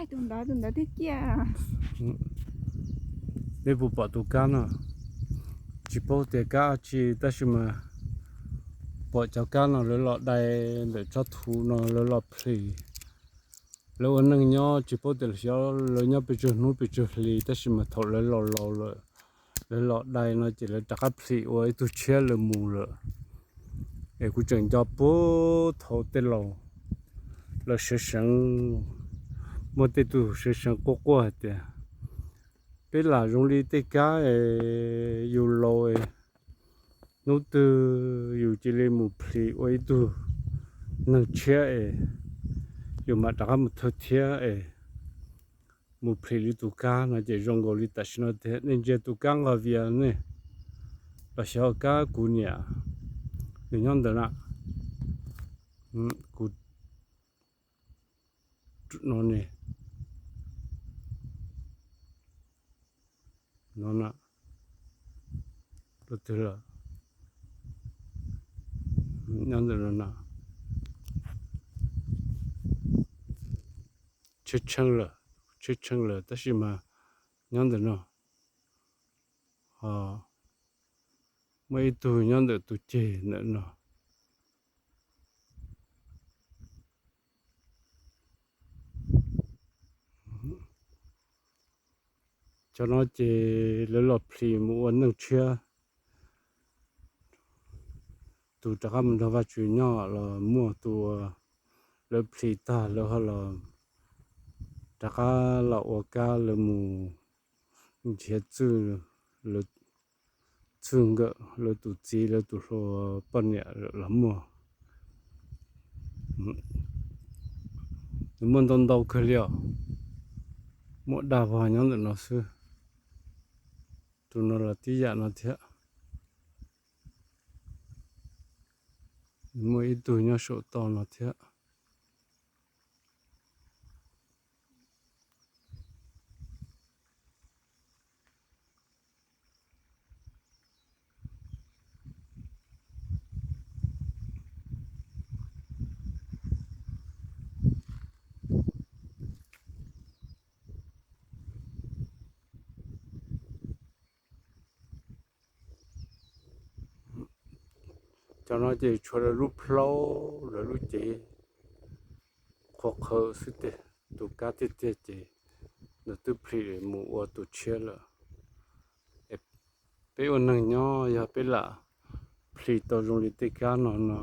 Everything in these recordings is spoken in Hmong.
Tus ntawd, tus ntawd twb ciaj. Nej puas pom tus kab no? Tsis paub tias kab tsi tab sis mas pom cov kab no lawv los dai ntawm tsob thuv no lawv los plhis. Lawv ua neej nyob tsis paub tias lawv xyov lawv nyob pes tsawg hnub pes tsawg hli tab sis mas thaum lawv laus laus lawm, lawv los dai no ces lawv rov qab plhis ua ib tug tshiab lawv mus lawm. Es kuv tseem nco puag thaum tej laus lawv sawv seev, muaj tej tug sawv seev quaj quaj hais tias peb lam zoo li tej kab es yus laus es hnub twg yus cia li mus plhis ua ib tug neeg tshiab es yus mam rov qab mus thawj thiab es mus plhis li tus kab no ces zoo nkaus li tam sim no tiag. Nej ntsia tus kab nqos vias ne, los xyov kab kuv niam, nws nyob ntawm na, kuv no ne, no na, rau twg lawm, nyob ntawm no na, tshee tshee lawm, tshee tshee lawm tab sis mas nyob ntawm no, ho muaj ib tug nyob ntawm tus ceg ntawm no. Cov no ces lawv los plhis mus ua neej tshiab, tus rov qab mus nrog Vajtswv nyob los muaj, tus lawv plhis tag lawv ho los rov qab los ua kab lawv mus nrhiav txwj, lawv txwj nkawm lawv tus txiv lawv tus hluas poj niam los muaj. Nws muaj ntau ntau kawg li os, muaj dag vog nyob ntawm no xwb. Tus no los tib yam no thiab, muaj ib tug nyob saum toj no thiab. Cov no ces tshuav lawv lub plaub lawv lub cev qhuav qhawv xwb tiag, tus kab tiag tiag ces nws twb plhis mus ua tus tshiab lawm. Peb ua neeg nyob yog peb lam plhis tau zoo li tej kab no no,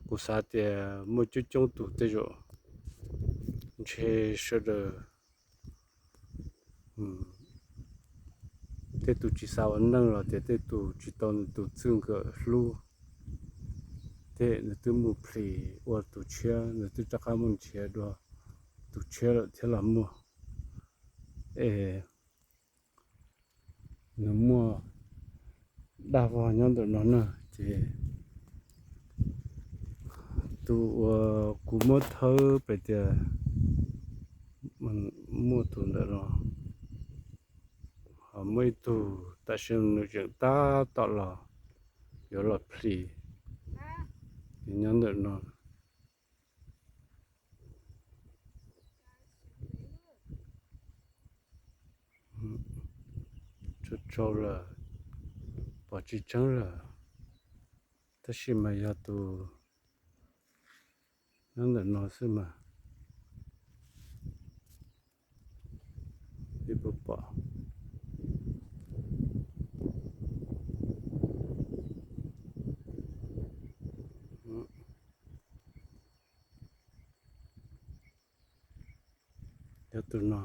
kuv xav tias muaj coob coob tus tej zaum ntshe sawv daws, tej tus tsis xav ua neej los tias tej tus tsis tau nws tus txij nkawm hlub, tej nws twb mus plhis ua tus tshiab, nws twb rov qab mus nrhiav dua tus tshiab lawm thiab los muaj. Es nws muaj dag vog nyob ntawm no na, ces tus uas kuv muab thawb pem tias muaj tus ntawm no, ho muaj ib tug tam sim nws tseem tab tom los yuav los plhis nyob ntawm no. Tsau tsau lawm, pom tsis tseeb lawm, tab sis mas yog tus nyob ntawm no xwb mas peb puas pom. Yog tus no,